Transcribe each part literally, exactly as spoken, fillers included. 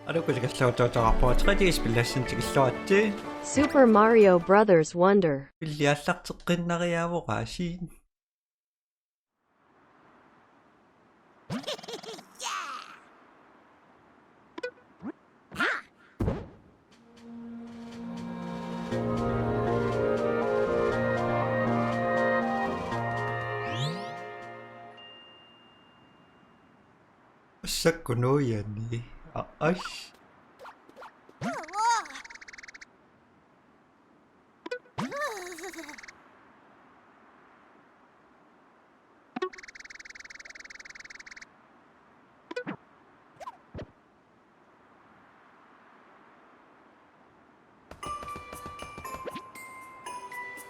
Alukulikalluuttuutoqarpoq, tre D spillassin tikilluaritsi. Super Mario Brothers Wonder. Pilliallarteqqinnariaavoq aasiit. Sakkunuiani. A-, ai.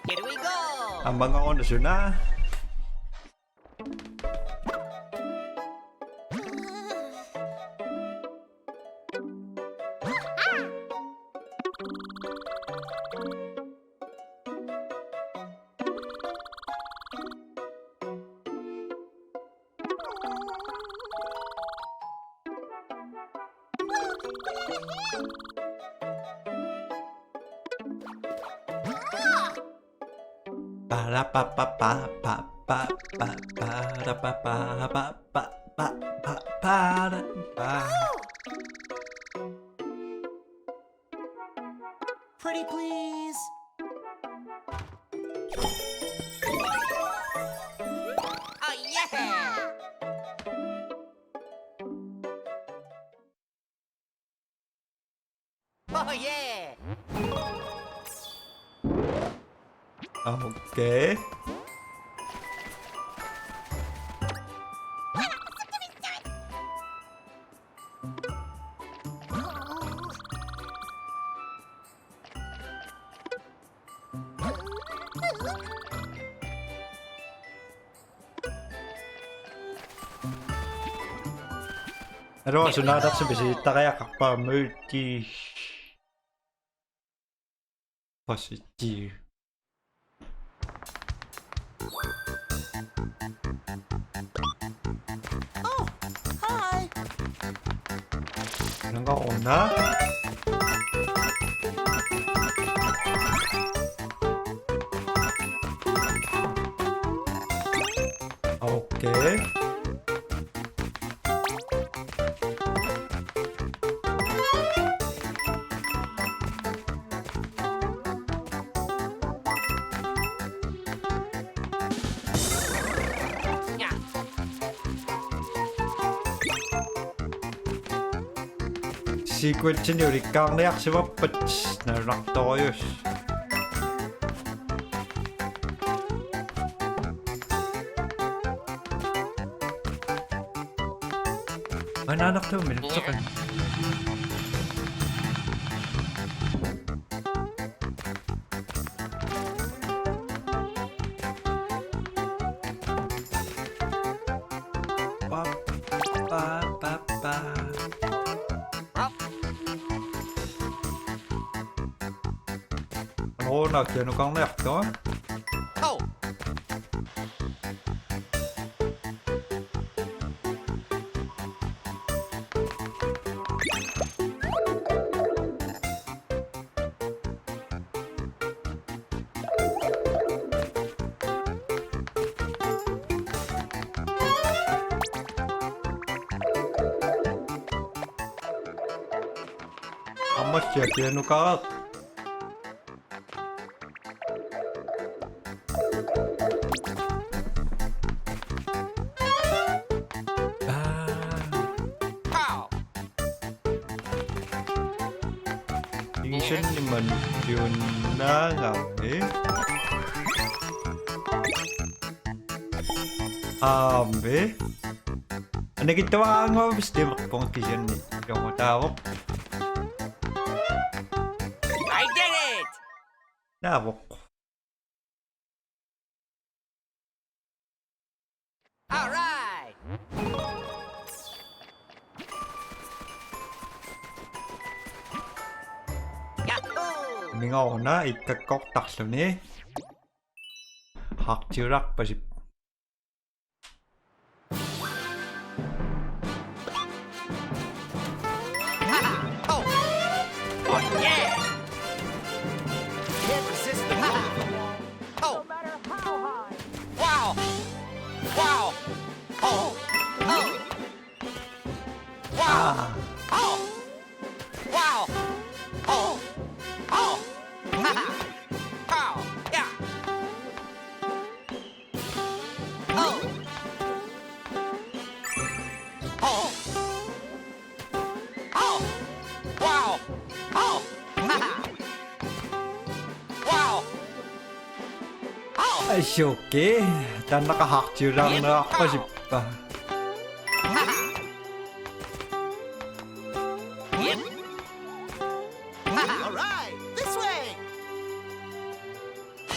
Here we go. Aamma una suna. Ba-da-ba-ba-ba-ba-ba-ba-ba-da-ba-ba-ba-ba-ba-ba-ba-ba-da-ba. Pretty please. Oh yeah! Oh yeah! Okay. Ero, sunaatarsumik pisittariaqarpa, multi positive. Oh, hi. Nanga ona. Okay. Sequencenik ulikkaarniarsimappat nalunartorujussuuvoq. Anaanartuummi nutsoqan. Pa, pa, pa, pa. Anaana kianukarniartoq. Oh. Aamma kianukareerpoq. Aa. Pow! Igisanni manniunnaagami. Aammi. Anakittuaranguavist timerpunga kisianni. Jomutaavoq. I did it! Naavoq. All right. Yahoo! Mingorna ikkakkortarluni. Hartiularpasip. Yeah! Can't resist the pull. Oh! Wow! Wow! Oh! Oh! Wow! Oh! Wow! Oh! Oh! Pow! Yeah! Oh! Oh! Oh! Wow! Oh! Wow! Oh! Assuki, taanna qahartiulaarneqarpasippa. All right, this way.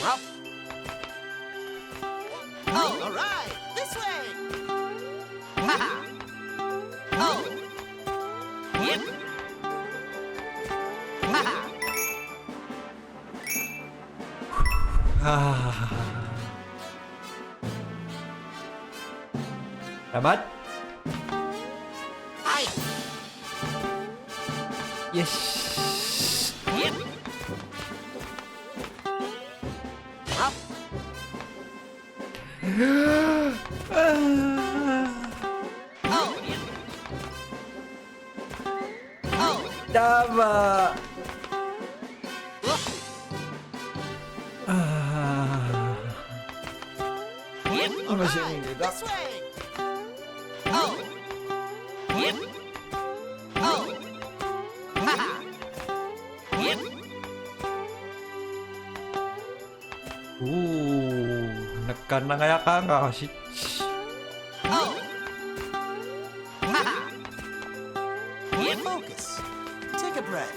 Up. Oh, all right, this way. Oh. Yep. Ah. Tamat. Ai. Yes. Yep. Up. Oh. Oh. Taama. Ah. Yep. All right. This way. Oh. Yep. Oh. Yep. Uu, nakkaannangajaqaanga, shit. Oh. Focus. Take a breath.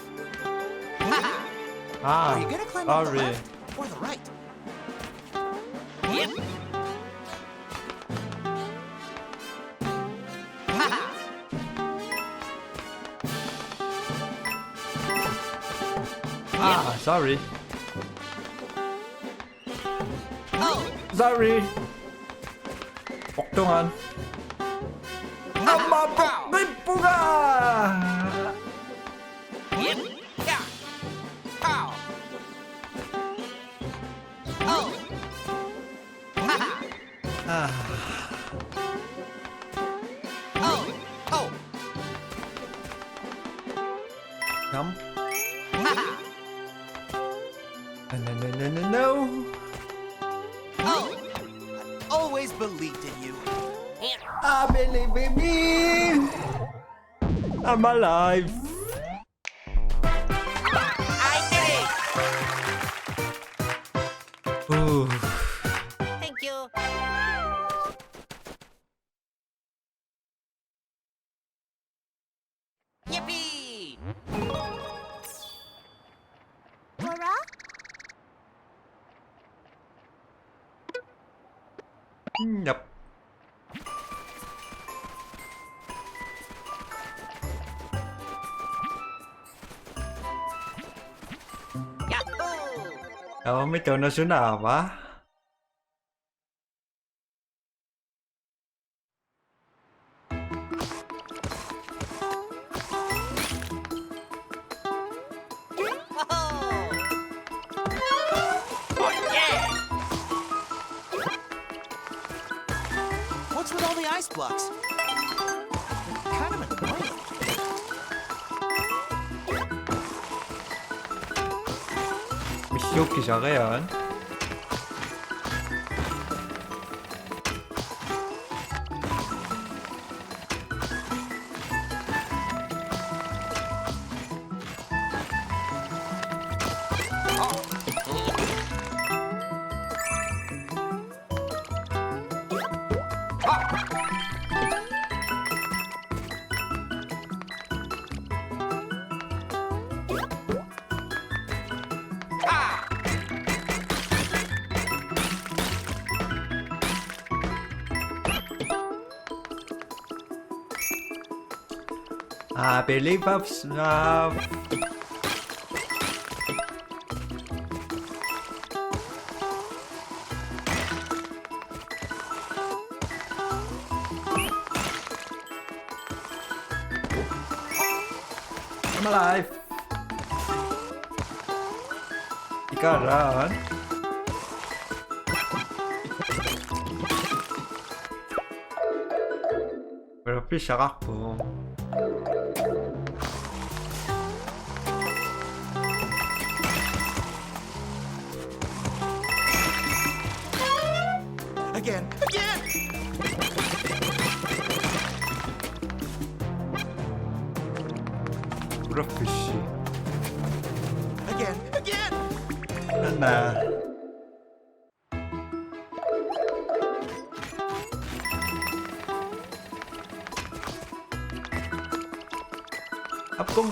Ah, are you gonna climb up the left or the right? Ah, sorry. Sorry. Poktongan. Amma pok-, ripuga. Ah. Come. No, no, no, no, no, no. Oh, I always believed in you. I believe in me. I'm alive. I did it! Ooh. Thank you. Yippee! Laura? Yep. Yahoo! Taava mi tuna sunaava? What's with all the ice blocks? Kind of annoying. Missukkisariaan. I believe I've s-, uh, I'm alive. Karan. Ulappissaqarpugut. Again, again! Ulappisi. Again, again! Anna. Apung,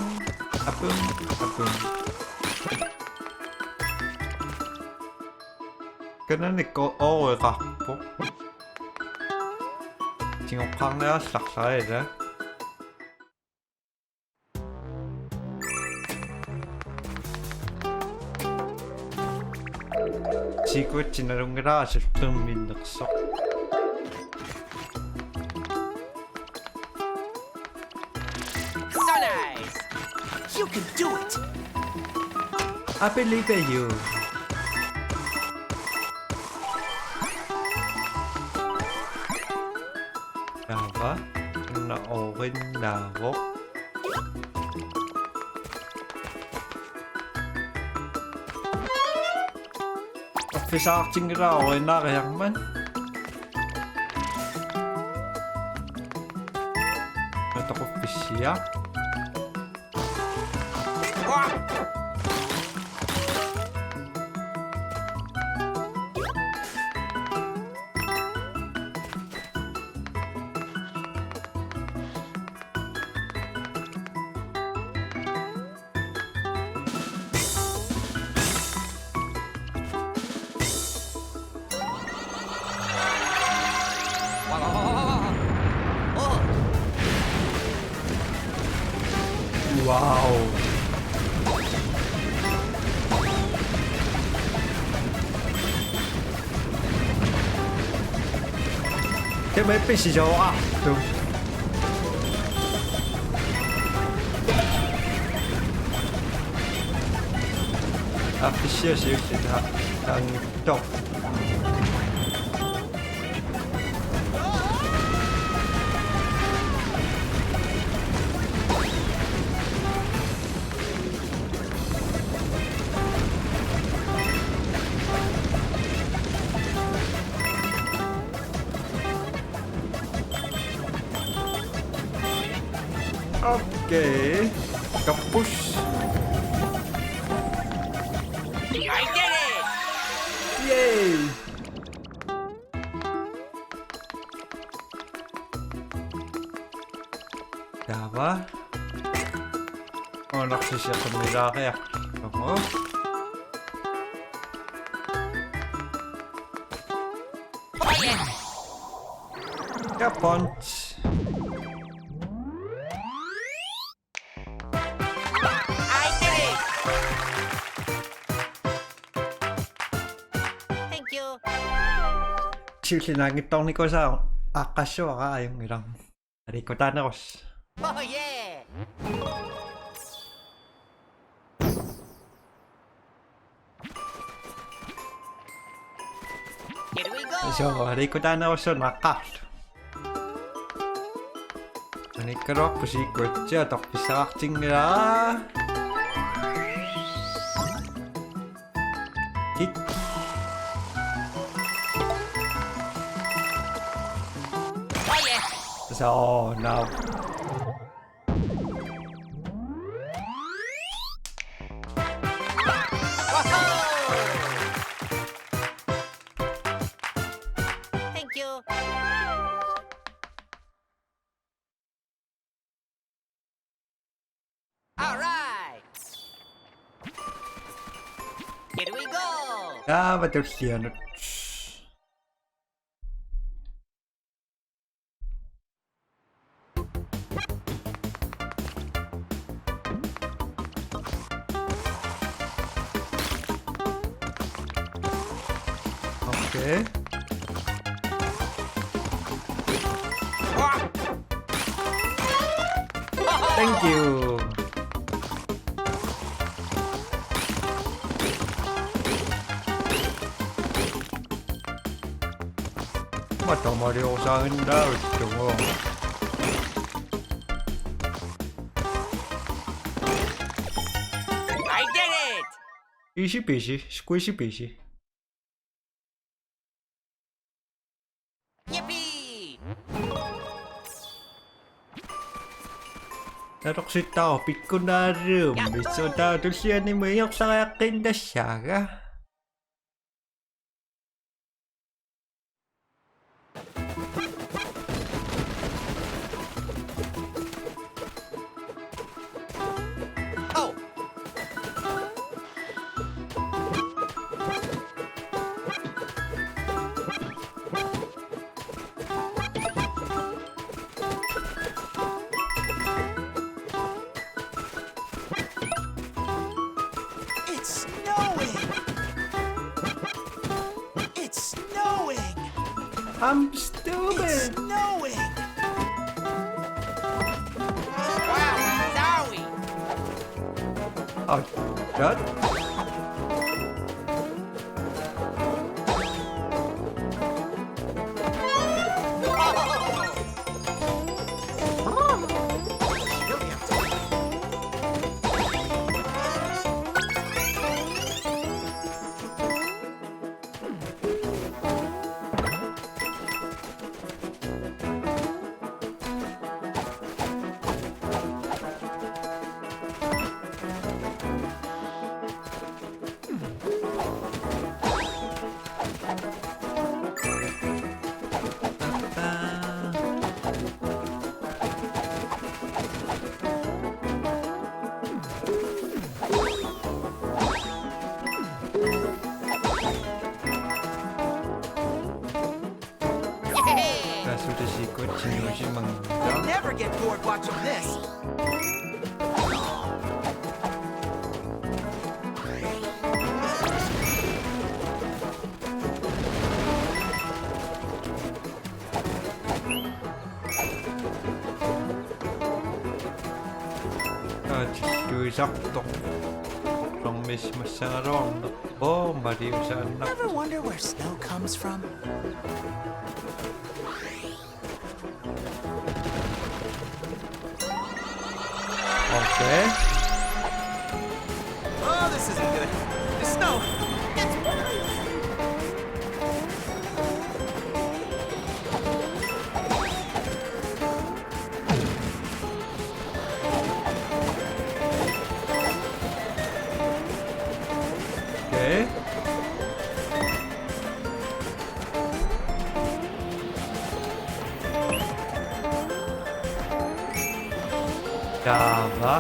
apung, apung. Kananni ko-, oreqarpoq. Tigoqqaarniarallarlariga. Sequenci nalunngilara sullerminnersoq. So nice! You can do it! I believe in you. Taava una orinnaavoq. Uffisaartinngilara orinnaariarmat. Natoquffissiaq. Wow. Taava pisisoqartoq. Uffissiaq siulleq taanngitsoq. Okay. Kappus. I did it! Yay! Taava. Una narsisiaqqumilaariarlugu. Ja, punch. I did it! Thank you. Siulliit naanngitsoornikuusara aaqqissuara ajunngilaq. Aliikkutaanerusoq. Oh yeah! Here we go! So, aliikkutaanerusoq naaqqaarlugu. Anikkaluarpoq sequenci atorfissaqartinngilara. Kick. Oh yeah! So, now. Thank you. All right. Here we go. Taava tullianut. Okay. Thank you. Tamariorsaaginnavittugu. I did it! Easy peasy, squeezy peasy. Yippee! Nalorsittaa pikkunaaruum, missutaa tullianimut ingersariaqqinnassaaga. Oh! It's snowing! It's snowing! I'm stupid! It's snowing! Wow, sorry! Oh, God. That's what she could change. Never get bored watching this. Aatilluisartoq. Sormismassagaluarneq. Boomaliusaannaq. Ever wonder where snow comes from? Okay. Oh, this isn't good. The snow. It's burning. Okay. Taava.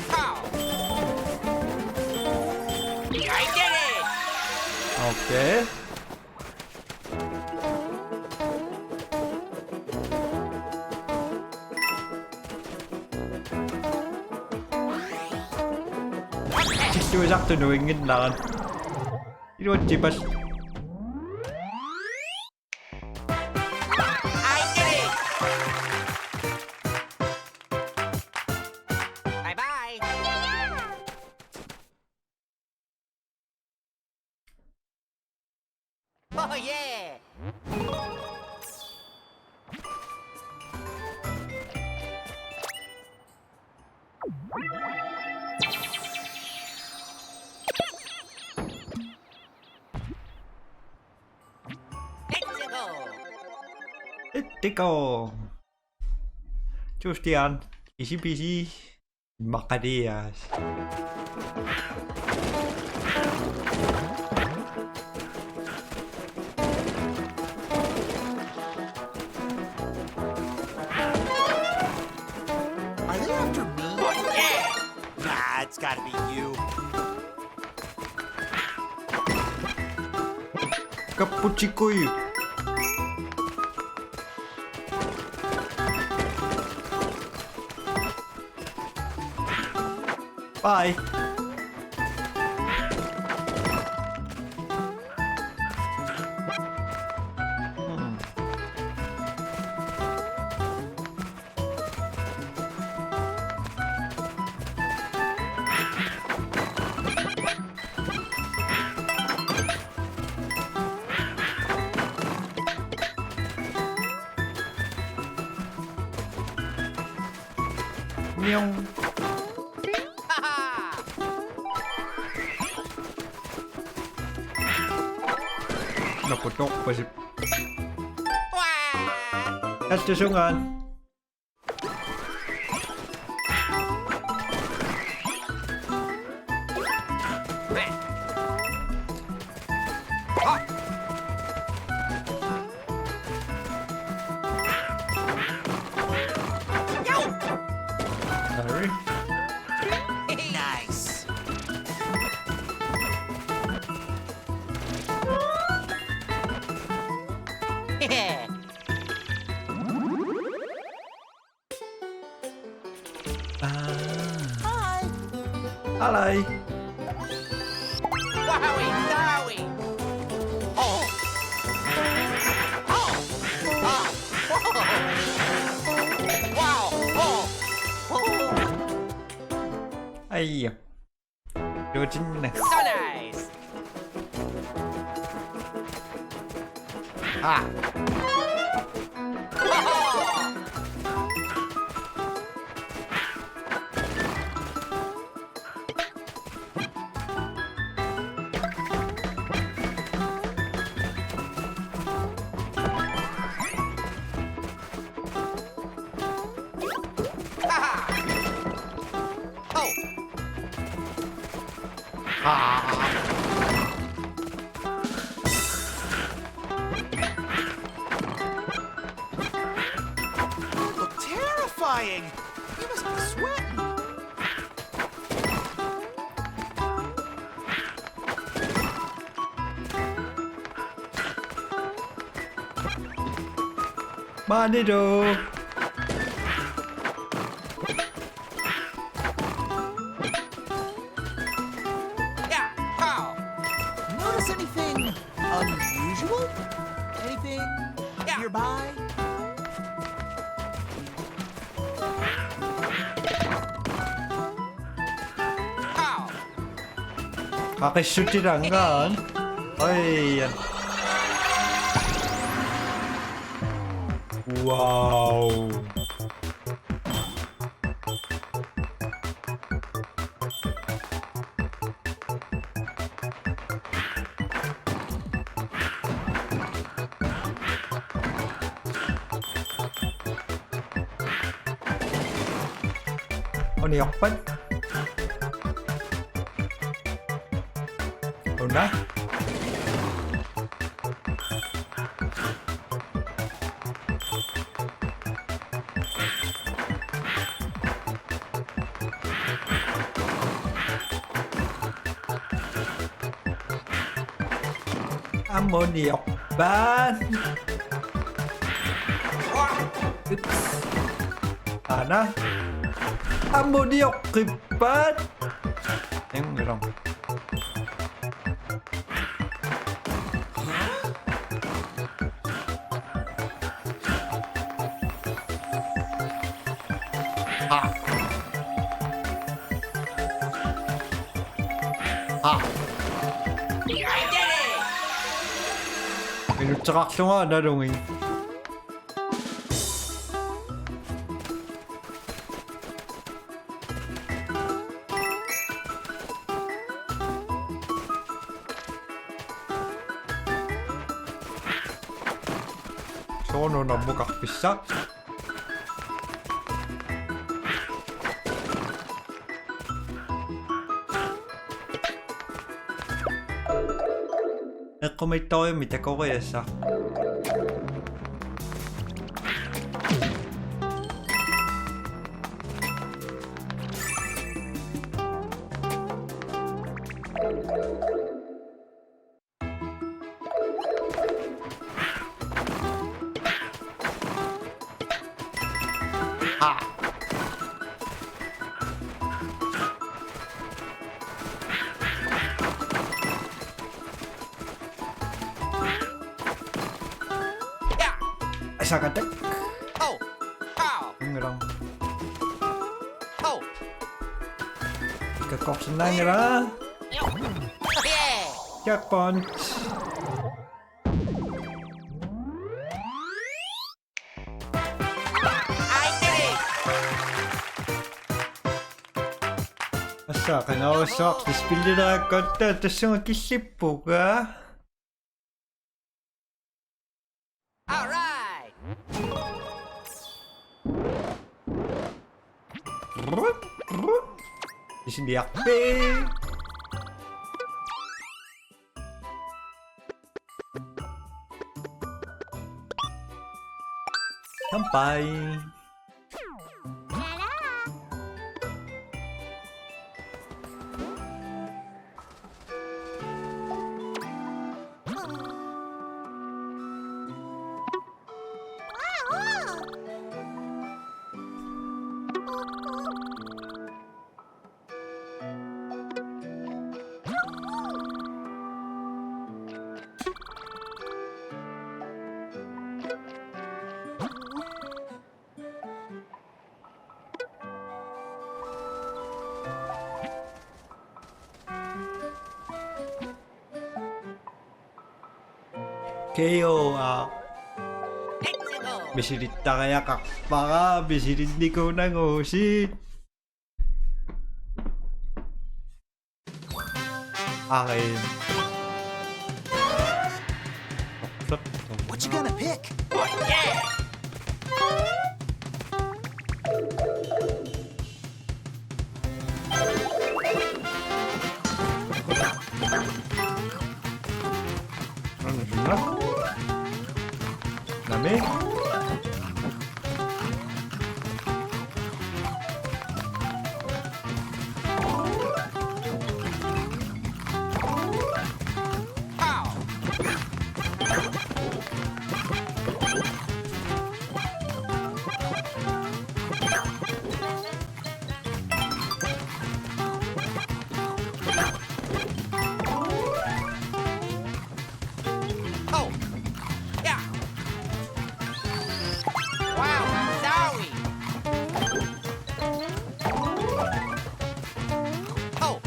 Pow! I did it! Okay. Tilluisartut nuinnginnarat. Iluatsippassi. I did it! Bye bye! Oh yeah! Let's go! Let's go! Tuustian, easy peasy. Immaqalias. Are they after me? Nah, it's gotta be you. Kappuchikui. Bye. Miau. Nakutorpasip. Attusungaan. Nice. Ah. Hi. Hello. Wowie zowie. Oh. Oh. Ah. Wow. Oh. Oh. Ai. Dojin. So nice. Ah. Ah. Terrifying! You must be sweating. Maanilu. Yeah. How? Notice anything unusual? Anything nearby? How? Qaqissutilangaan. Oi. Wow. Uniorpat. Una. Ammoniorpaat. Ups. Ana. Ammoniorpaat. Inngilaq. Ha. Ha. I did it! Minutseqarlunga nalungi. Soorlu una ammukarpissaq. Eqqumiittoriumi takoriassaq. Ha. Asakatak. Oh. Pow. Inngilaq. Oh. Ikakkorsinnaanngilaq. Yeah. Jackpot. I did it! Taava qangarussuaq spillilerakkutta tassunga killippunga. All right. Misiliarpit. Kampai. K O, aa. Misilittariaqarpara, misilinnikuunaguusi. Arin. What you gonna pick? Nami? Oh! Yeah! Wow! Sorry! Oh!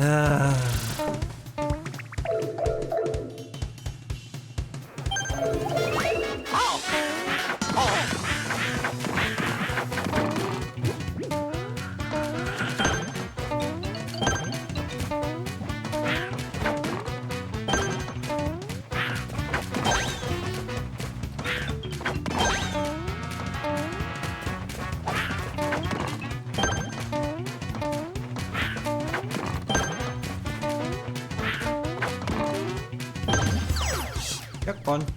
Ah. Checkpoint.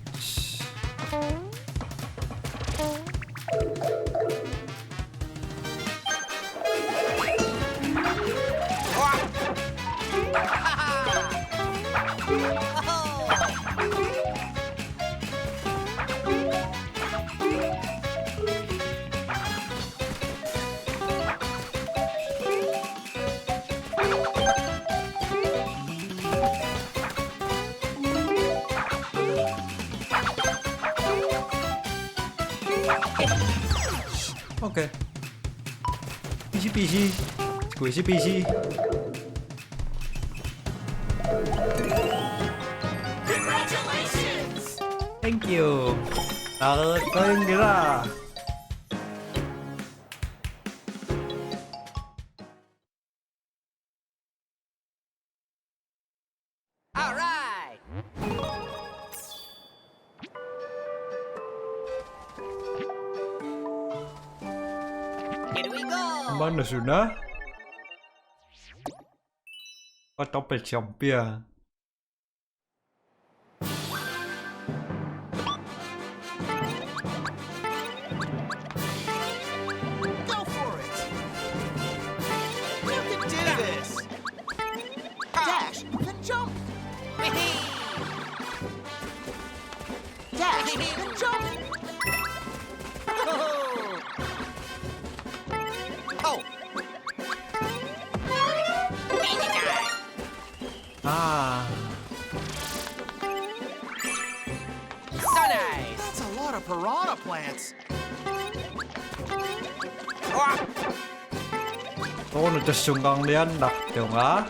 Okay. Easy peasy. Squeezy peasy. Congratulations! Thank you. Taareeqqavinngilaq. All right. Here we go. Maanna suna? Aa, dobbelt champion. Go for it! You can do this! Dash, then jump! Dash, then jump! Oh! Ah. So nice! That's a lot of piranha plants. Soorlu tassungaarniarnartunga.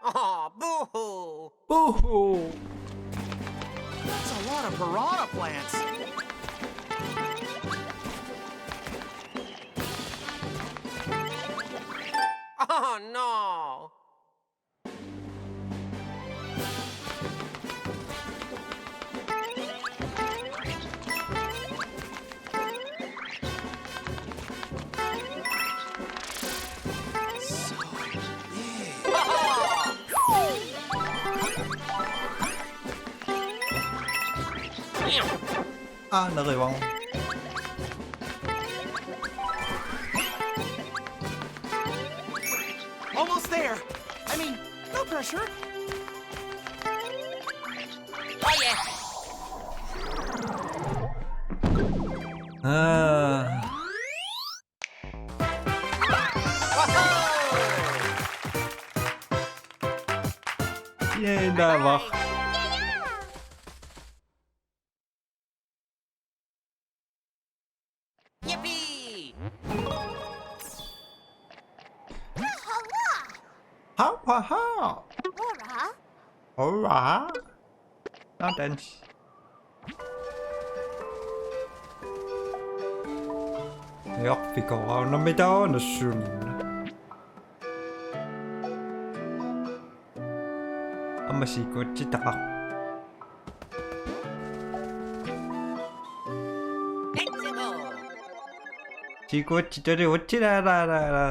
Oh, boo-hoo! Boo-hoo! That's a lot of piranha plants. Oh no! Aa, neriuaruk. Almost there. I mean, no pressure. Oh yeah. Aa. Yay, neriuaruk. Yippee! Ha, ha, ha! Hurra! Hurra! Nå, dans. Jaq, vi går under middagen og søvn. Aamma siikuutsitaqaaq. Siikuutsituli utsi la la la la.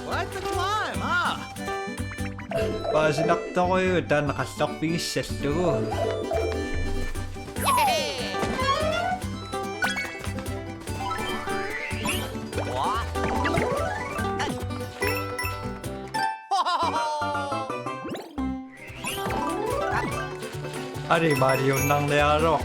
What the climb, huh? Paasinartorujuuvoq taanna qallerpigissallugu. Ari Mario nang le aro.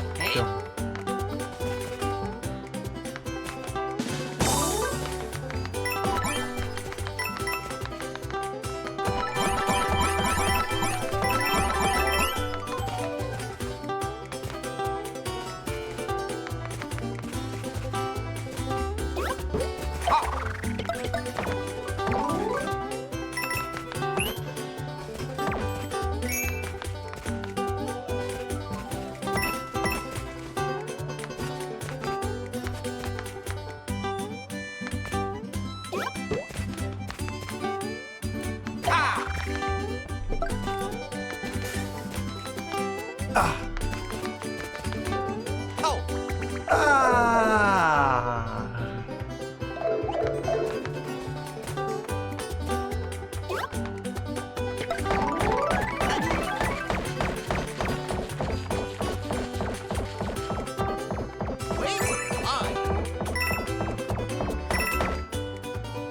Ah. Oh. Ah.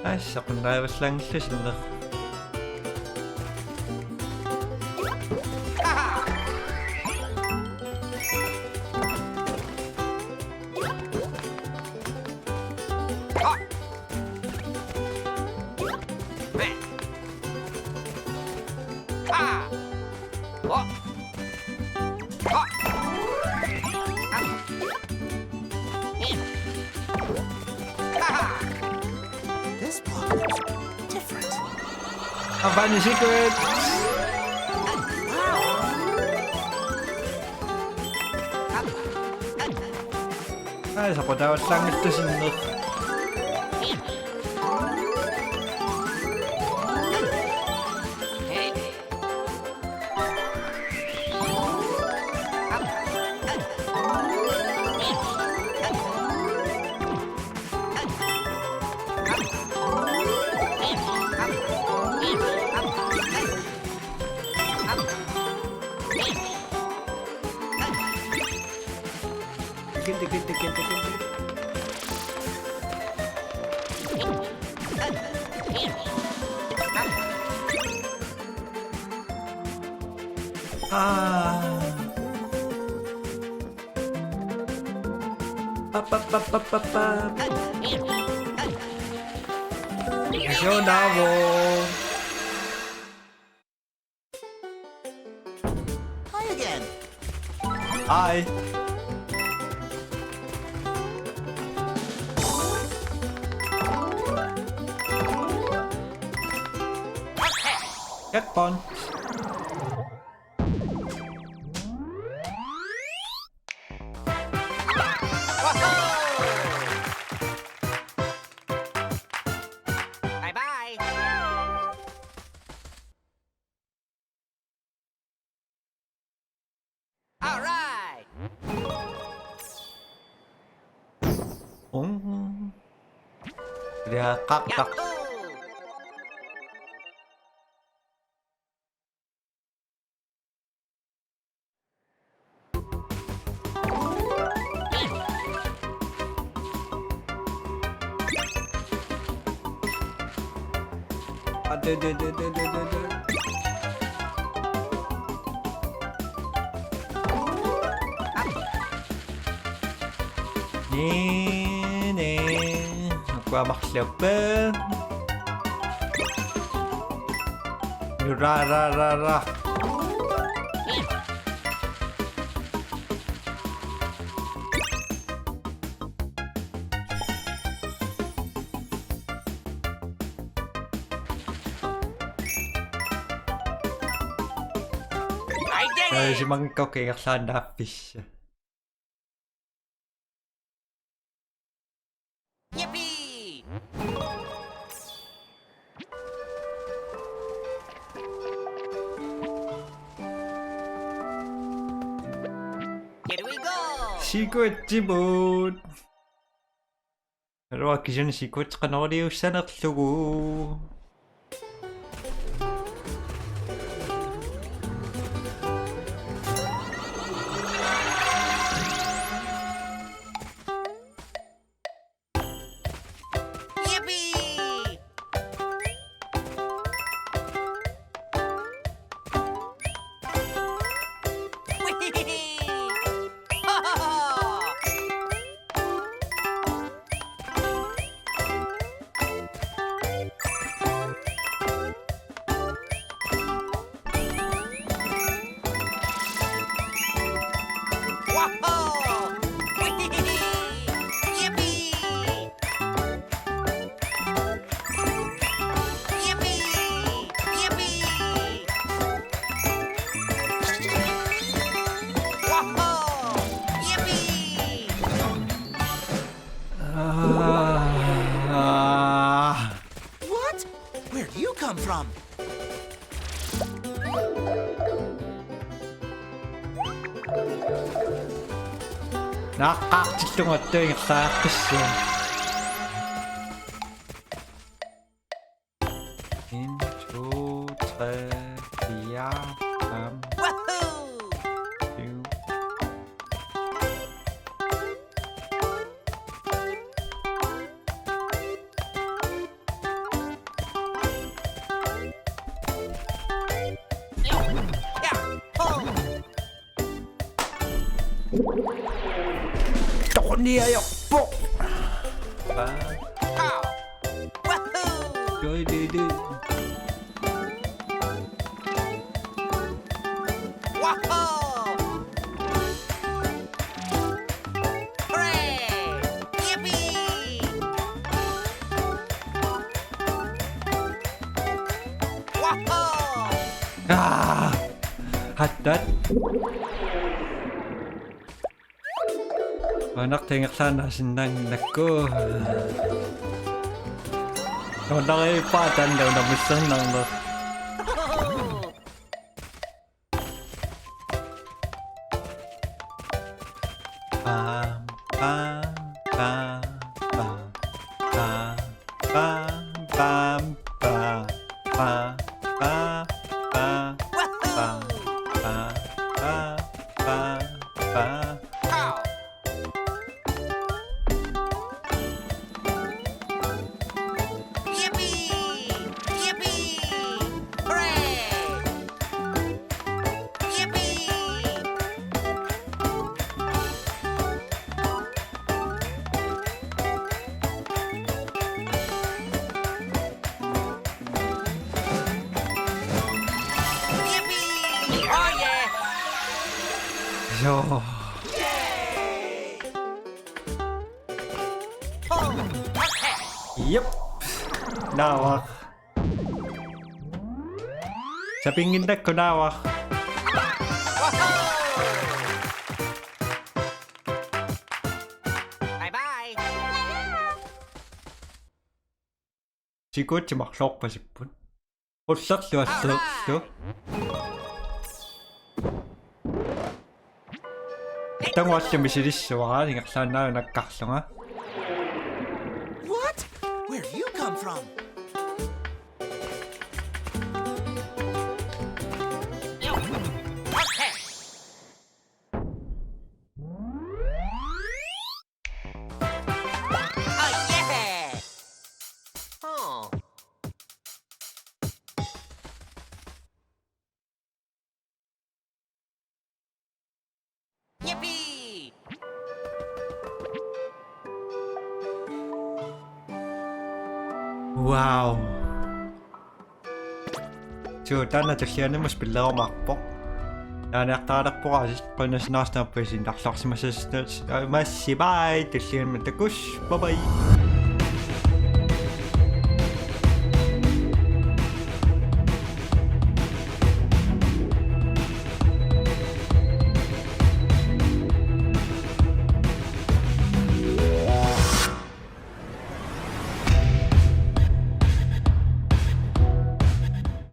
Ai, saqqummiullaanngilluinnarpoq. This block looks different. Avani secret. Wow. Ai, soqutaavallaanngilaq sinner. Tikil, tikil, tikil, tikil, tikil. Ah. Pap, pap, pap, pap, pap, pap. Hi again. Hi. Checkpoint. Bye bye. All right. Mm. Dia kak kak. Yahoo! Ni, ni. Aku amak siapa? Ra, ra, ra, ra. I did it! Ai, si mangkau ke ngerlaan naapis. Yippee! Here we go! Secret Jibut! Aluakisuni secret qanoq iliussanerlugu. Yippee! Whee! Ha, ha, ha! Wahoo! Yippee! Yippee! Yippee! Wahoo! Yippee! Ah. What? Where do you come from? Naaqqaartillugu attuingerlaaqqissuugut. En, to, tre, fire, fem, Woohoo! Syv. Torniajorpoq. Pow! Woohoo! Døj, døj, døj. Woohoo! Hooray! Yippee! Woohoo! Ah! Hattat. Anarta ingerlaannaasinnaannginnakku. Nuannarippaa taanna unammisserneqarneq. Pam, pam, pam, pam. Pam, pam, pam, pam. Pam, pam, pam, pam, pam, pam, pam. Yippee! Yippee! Hooray! Yippee! Yippee! Oh yeah! Joo. Yep. Naavaq. Sapinnginnakku naavaq. Bye bye. Sikuutsi marloorpasipput. Qullerlu allerlu. Taanna allamik silissuara ingerlaannaq nakkarlunga. What? Where do you come from? Oh, yeah! Oh. Yippee! Wow. Suu, taanna tullianut spillerumaarpoq. Naaniartaralerpoq aasiit, qujanaq sinnaasaarput isiginnaarluarsimassasutit. Massi, bye, tullianut takuss', bye bye.